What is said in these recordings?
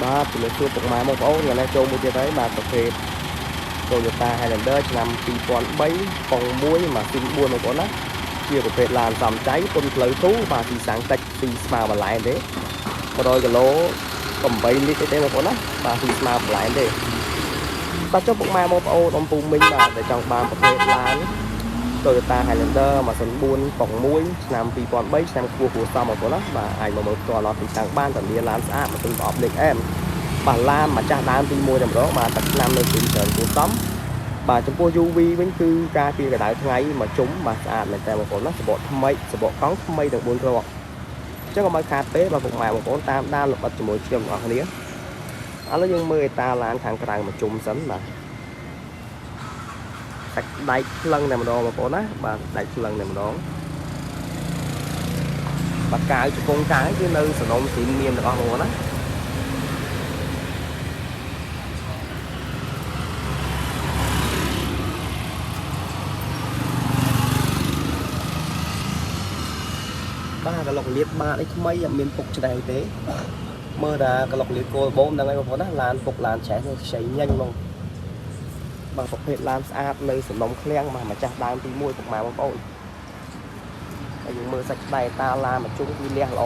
បាទជំរាបសួរពុកម៉ែបងប្អូនថ្ងៃនេះចូលមួយទៀតហើយបាទប្រភេទ Toyota Highlander ឆ្នាំ2003ប៉ុង1ម៉ាស៊ីន4បងប្អូនណាជាប្រភេទឡានសំចៃពុនផ្លូវទូបាទទីសាំងតិចទីស្មើបន្លែទេ100គីឡូ8លីត្រទេបងប្អូនណាបាទទីស្មើបន្លែទេបាទចុះពុកម៉ែបងប្អូនអំពូមីងបាទដែលចង់បានប្រភេទឡាន Toyota Highlander ម៉ាស៊ីន4ប៉ុង1ឆ្នាំ2003ឆ្នាំខ្ពស់គួរសមបងប្អូនណាបាទអាចមកមើលផ្ទាល់ដល់ទីតាំងបានតាលាឡានស្អាតម៉ាស៊ីនប្រអប់លេខអែមបាទឡានម្ចាស់ដើមទី1តែម្ដងបាទទឹកឆ្នាំនៅទីច្រើនគួរសមបាទចំពោះ UV វិញគឺការពារកម្ដៅថ្ងៃមកជុំបាទស្អាតមែនតើបងប្អូនណាសបកថ្មីសបកកង់ថ្មីទាំង4គ្រាប់អញ្ចឹងកុំឲ្យខាតពេលបាទពុកម៉ែបងប្អូនតាមដានល្បិតជាមួយខ្ញុំទាំងអស់គ្នាឥឡូវយើងមើលអេតាឡានខាងក្រៅមកជុំសិនបាទសាច់ដែកភ្លឹងតែម្ដងបងប្អូនណាបាទដែកភ្លឹងតែម្ដងបាទកាវជង្គង់កាវគឺនៅសនំស៊ីនមានទាំងអស់បងប្អូនណា បាទកលុកលៀតបាទអីថ្មីអត់មានពុកច្រែងទេមើលថាកលុកលៀតគោលបូមហ្នឹងហើយបងប្អូនណាឡានពុកឡានច្រែះខ្ចីញញហ្មងបាទប្រភេទឡានស្អាតនៅសំណុំឃ្លាំងបាទម្ចាស់ដើមទី1ពុកម៉ែបងប្អូនហើយយើងមើលសាច់ដែតាឡានមកជុំគឺលះល្អ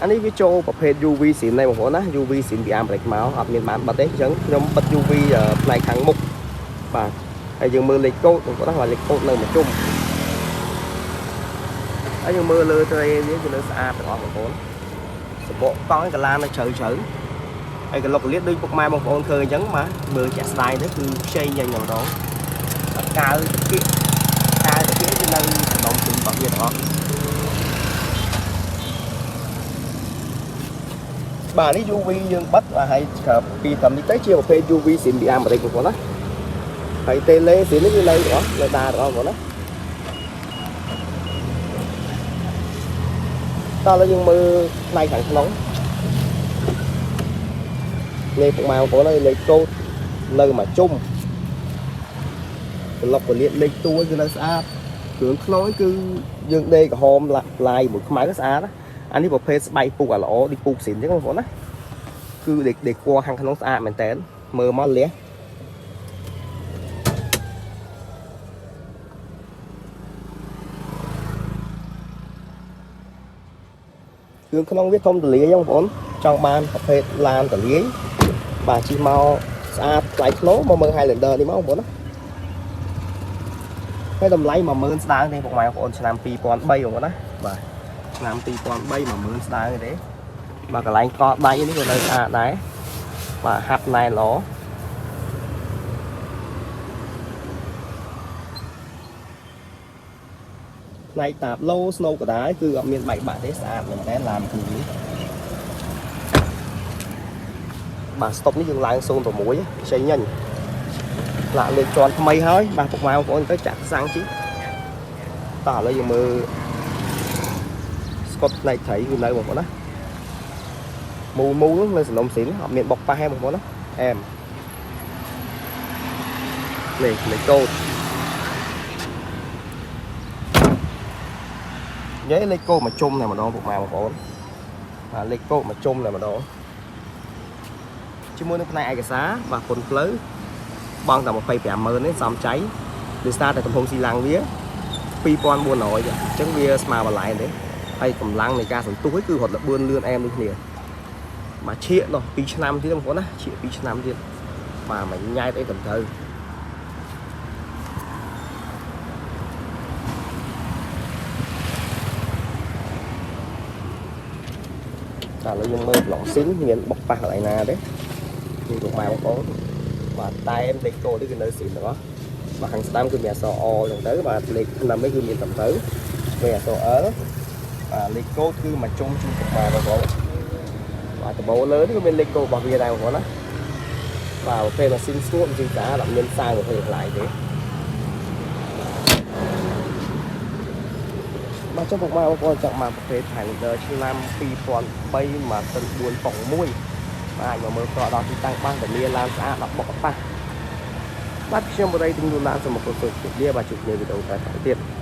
អានេះវាចូលប្រភេទ UV ស៊ីនដែរបងប្អូនណា UV ស៊ីនពីអាមេរិកមកអត់មានបានបិទទេអញ្ចឹងខ្ញុំបិទ UV ផ្នែកខាងមុខបាទហើយយើងមើលលេខកូដបងប្អូនណាបាទលេខកូដនៅមួយជុំ ហើយយើងមើលលើត្រេនេះគឺនៅស្អាតទាំងអស់បងប្អូនសបកកង់កាឡានៅជ្រៅជ្រៅហើយកលុកកលៀតដូចពុកម៉ែបងប្អូនឃើញអញ្ចឹងបាទមើលជាក់ស្ដែងទៅគឺខ្ចីញញតែម្ដងបាទកាវតាគៀកកាវតាគៀកគឺនៅសំណុំពីរបស់វាទាំងអស់បាទនេះ UV យើងបិទបាទហើយក្របពីត្រឹមនេះទៅជាប្រភេទ UV ស៊ីមពីអាមេរិកបងប្អូនណាហើយតេឡេស៊ីនេះគឺនៅទាំងអស់នៅដាទាំងអស់បងប្អូនណា តោះឥឡូវយើងមើលផ្នែកខាងក្នុងលេខពុកម៉ែបងប្អូនហើយលេខកូដនៅមួយជុំប្លុកពលាតលេខតួគឺនៅស្អាតគ្រឿងក្នុងគឺយើងដេកក្រហមឡាយមួយខ្មៅក៏ស្អាតណាអានេះប្រភេទស្បែកពូកអាល្អដូចពូកស៊ីនអញ្ចឹងបងប្អូនណាគឺដេកដេកគួរខាងក្នុងស្អាតមែនតើមើលមកលះគ្រឿងក្នុងវាធំទលាយបងប្អូនចង់បានប្រភេទឡានទលាយបាទជិះមកស្អាតថ្លៃថ្នូរមកមើល Highlander នេះមកបងប្អូនណា ហើយតម្លៃ10000ស្ដើងទេពុកម៉ែបងប្អូនឆ្នាំ2003បងប្អូនណាបាទឆ្នាំ2003 10000ស្ដើងទេបាទកន្លែងកដៃនេះក៏នៅស្អាតដែរបាទហាត់ណែនល្អផ្នែកតាបឡូ snow ក៏ដែរគឺអត់មានបែកបាក់ទេស្អាតមែនតើឡានគឺនេះបាទ stop នេះយើងឡើង06ខ្ចីញញផ្លាកលេខជាន់ថ្មីហើយបាទពុកម៉ែបងប្អូនទៅចាក់សាំងជីតោះឥឡូវយើងមើល ស្កុតផ្នែកត្រីគឺនៅបងប្អូនណាមូមូនៅសនំស៊ីនអត់មានបុកប៉ះទេបងប្អូនណាអែមលេខលេខកូដនិយាយលេខកូដមកជុំតែម្ដងពុកម៉ែបងប្អូនបាទលេខកូដមកជុំតែម្ដងជាមួយនឹងផ្នែកឯកសារបាទពុនផ្លូវបងតែ250,000ទេសំចៃដោយសារតែទំហំស៊ីឡាំងវា2400អញ្ចឹងវាស្មើបន្លែទេ ហើយកម្លាំងនៃការសន្ទុះគឺរត់លបឿនលឿនអែមដូចគ្នាមកឈៀកនោះ2ឆ្នាំទៀតបងប្អូនណាឈៀក2ឆ្នាំទៀតបាទមកញ៉ែតអីត្រឹមត្រូវតែឥឡូវយើងមើលប្លង់ស៊ីនមានបុកប៉ះកន្លែងណាទេនេះពុកម៉ែបងប្អូនបាទតែមលេខកូដនេះគឺនៅស៊ីនទាំងអស់បាទខាងស្ដាំគឺមានអក្សរអចឹងទៅបាទលេខឆ្នាំនេះគឺមានត្រឹមត្រូវមានអក្សរ L បាទលេខកូដគឺមកជុំជូនពុកម៉ែបងប្អូនបាទដបូលើនេះក៏មានលេខកូដរបស់វាដែរបងប្អូនណាបាទប្រភេទម៉ាស៊ីនស្ងួតម៉ាស៊ីនស្អាតអត់មានសាងប្រភេទថ្លៃទេបាទចុះពុកម៉ែបងប្អូនចង់បានប្រភេទ Highlander ឆ្នាំ2003ម៉ាស៊ីន4ប៉ុង1បាទអាចមកមើលផ្ទាល់ដល់ទីតាំងបានតែមានឡានស្អាតដល់បុកប៉ះបាទខ្ញុំបរិយទិញឡានសូមអរគុណសូមជម្រាបលាបាទជួបគ្នាវីដេអូក្រោយៗទៀត។